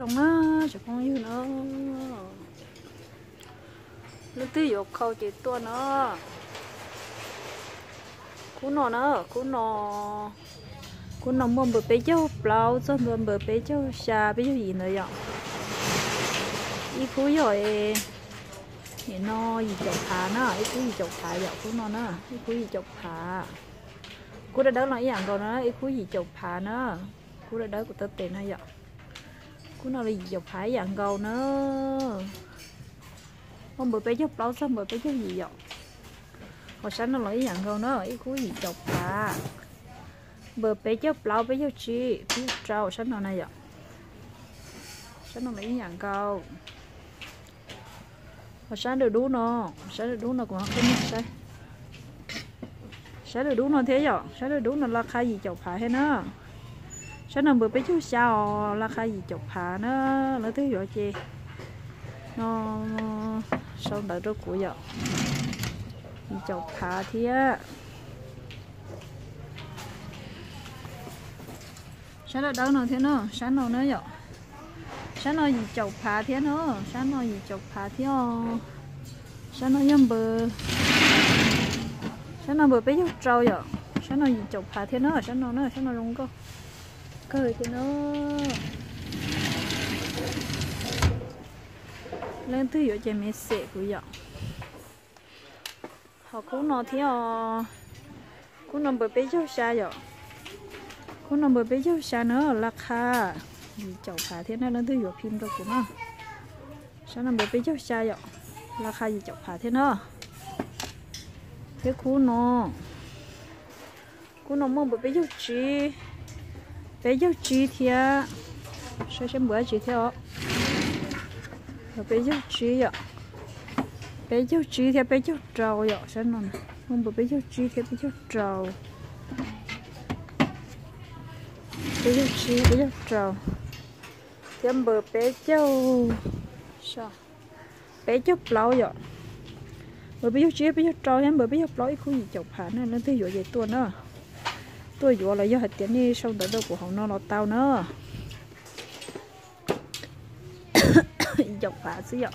Zoo na, tsoom phooj ywg na, leej twg yuav khau ces tuaj na. Khub no na, khub no, khub no muaj npawb peb caug plaub txog ntua npawb peb caug xya peb caug yim ntawd yom. Ib khub yog, nim no yim caum phav na, ib khub yim caum phav yom, khub no na, ib khub yim caum phav. Khub dawb dawb no ib yam nkaus na, ib khub yim caum phav na. Khub dawb dawb kuv taw tes no yom. Khub no los yim caum phav ib yam nkaus na. Muaj npawb peb caug plaub txog npawb peb caug yim yom. Ho sab no los ib yam nkaus na, ib khub yim caum phav. Npawb peb caug plaub, peb caug tsib, peb caug rau sab no na yom. Sab no los ib yam nkaus. Ho sab dawb dub no, sab dawb dub no kuv qhib nej saib. Sab dawb dub no thiab yom, sab dawb dub no laj qha yim caum phav thiab na. Sab no npawb peb caug xya os, laj qha yim caum phav na. Leej twg yuav ces no sau ntawv rau kuv yom. Yim caum phav thiab. Sab dawb dawb no thiab na, sab no na yom. Sab no yim caum phav thiab na, sab no yim caum phav thiab os. Sab no yog npawb, sab no npawb peb caug rau yom. Sab no yim caum phav thiab na, sab no na, sab no zoo nkauj kawg thiab na. Leej twg yuav ces message kuv yom. Ho khub no thiab os, khub no npawb peb caug xya yom. Khub no npawb peb caug xya na, laj qha yim caum phav thiab na, leej twg yuav phim rau kuv na. Sab no npawb peb caug xya yom, laj qha yim caum phav thiab na. Thiab khub no, khub no muaj npawb peb caug tsib, peb caug tsib thiab. Saib seb npawb dab tsi thiab os. Npawb peb caug tsib yom, peb caug tsib thiab peb caug rau yom, sab no muaj npawb peb caug tsib thiab peb caug rau. Peb caug tsib, peb caug rau, thiab npawb peb caug, peb caug plaub yom. Npawb peb caug tsib, peb caug rau thiab npawb peb caug plaub ib khub yim caum phav na, leej twg yuav ces tuaj na. Tuaj yuav los yog hais tias nej sau ntawv rau kuv hauv no los tau na. Yim caum phav xwb yom.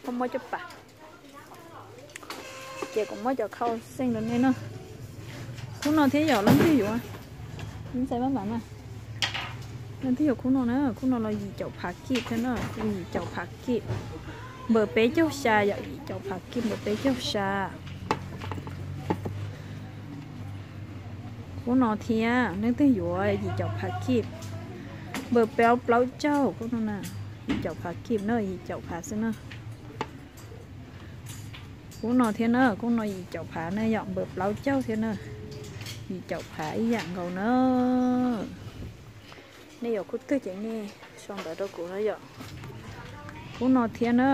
Muaj cov pas, ces kuv muab cov khau xeej rau nej na. Khub no thiab yom, leej twg yuav, ntxhais maj mam na, leej twg yuav khub no na, khub no los yim caum phav kib thiab na, yim caum phav kib, npawb peb caug xya yom, yim caum phav kib npawb peb caug xya. Khub no thiab, leej twg yuav yim caum phav kib, npawb plaub caug, khub no na, yim caum phav kib na, yim caum phav xwb na. Khub no thiab na, khub no yim caum phav na yom, npawb plaub caug thiab na, yim caum phav ib yam nkaus na. Nej yuav khub twg ces nej sau ntawv rau kuv na yom. Khub no thiab na,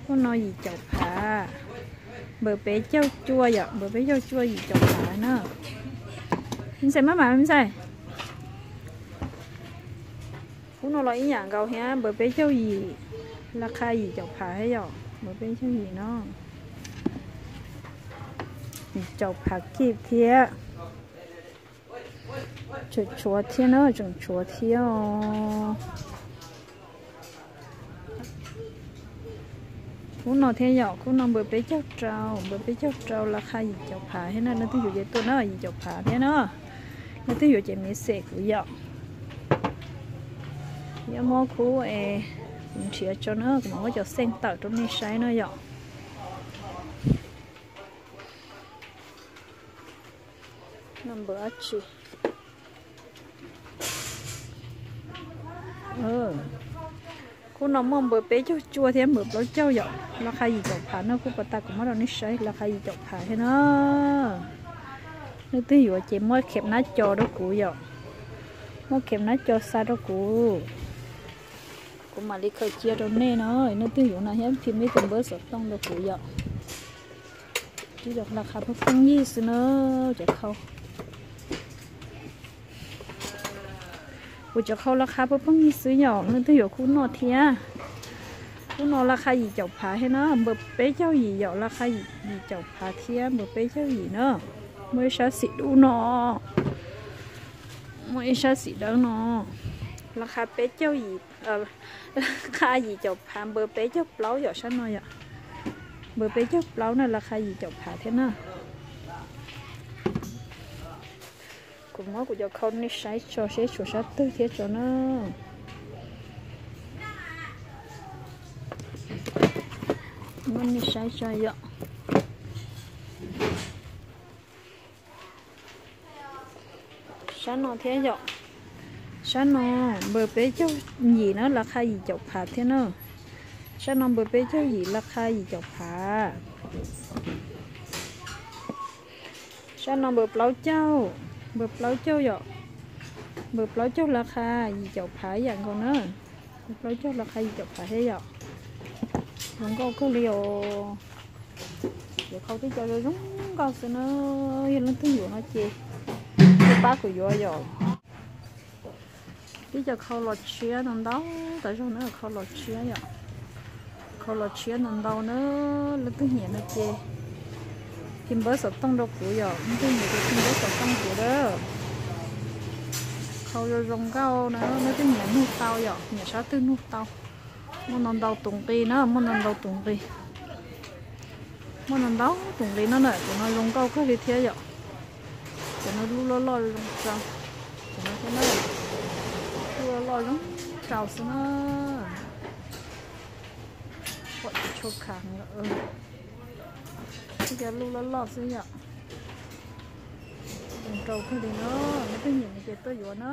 khub no yim caum phav, npawb peb caug cuaj yom, npawb peb caug cuaj yim caum phav na. Ntxhais maj mam, ntxhais. Khub no los ib yam nkaus thiab, npawb peb caug yim, laj qha yim caum phav thiab yom, npawb peb caug yim no, yim caum phav kib thiab. Tseem tshuav thiab na, tseem tshuav thiab os. Khub no thiab yom, khub no npawb peb caug rau, npawb peb caug rau laj qha yim caum phav thiab na, leej twg yuav ces tuaj na, yim caum phav thiab na. Leej twg yuav ces message kuv yom. Yuav muab khub es kuv nrhiav tso na, kuv mam muab cov xeej tawm rau nej saib na yom. No npawb dab tsi? Khub no muaj npawb peb caug cuaj thiab npawb plaub caug yom, laj qha yim caum phav na, khub pas tas kuv muab rau nej saib, laj qha yim caum phav thiab na. Leej twg yuav ces muab khem nab co rau kuv yom, muab khem nab co xa rau kuv, kuv mam li khaws cia rau nej no. Leej twg yuav no thiab phim ib tus npawb xov tooj rau kuv yom. Tib zoo laj qha pheej pheej yig xwb na, cov khau. Kuv cov khau laj qha pheej pheej yig xwb yom, leej twg yuav khub no thiab. Khub no laj qha yim caum phav thiab na, npawb peb caug yim yom, laj qha yim caum phav thiab npawb peb caug yim na. Muaj ib sab xim dub no. Muaj ib sab xim dawb no, laj qha peb caug yim, laj qha yim caum phav, npawb peb caug plaub yom, sab no yom. Npawb peb caug plaub na, laj qha yim caum phav thiab na. Kuv muab kuv cov khau nej saib tso seb tshuav sab twg thiab tso na. Muab nej saib tso yom. Sab no thiab yom. Sab no npawb peb caug yim na, laj qha yim caum phav thiab na. Sab no npawb peb caug yim, laj qha yim caum phav. Sab no npawb plaub caug, npawb plaub caug yom. Npawb plaub caug laj qha yim caum phav yam nkaus na. Npawb plaub caug laj qha yim caum phav thiab yom. Zoo nkauj kawg li os. Yuav khau tib co zoo zoo nkauj xwb na. Yog leej twg yuav no ces pab kuv yuav yom. Tib co khau los tshiab no ntau tas zog na, khau los tshiab yom. Khau los tshiab no ntau na, leej twg nyiam no ces phim npawb xov tooj rau kuv yom, leej twg nyiam ces phim npawb xov tooj kuv lawm. Khau zoo zoo nkauj na, leej twg nyiam nug tau yom, nyiam sab twg nug tau. Muaj no ntau tus nqi na, muaj no ntau tus nqi. Muaj no ntau tus nqi no na, cov no zoo nkauj kawg li thiab yom. Cov no lub loj loj zoo tsau, cov no thiab na, lub loj loj zoo tsau xwb na. Pom tsis tshua khav, cov lub loj loj xwb yom. Zoo rau kawg li no, leej twg nyiam no ces tuaj yuav na.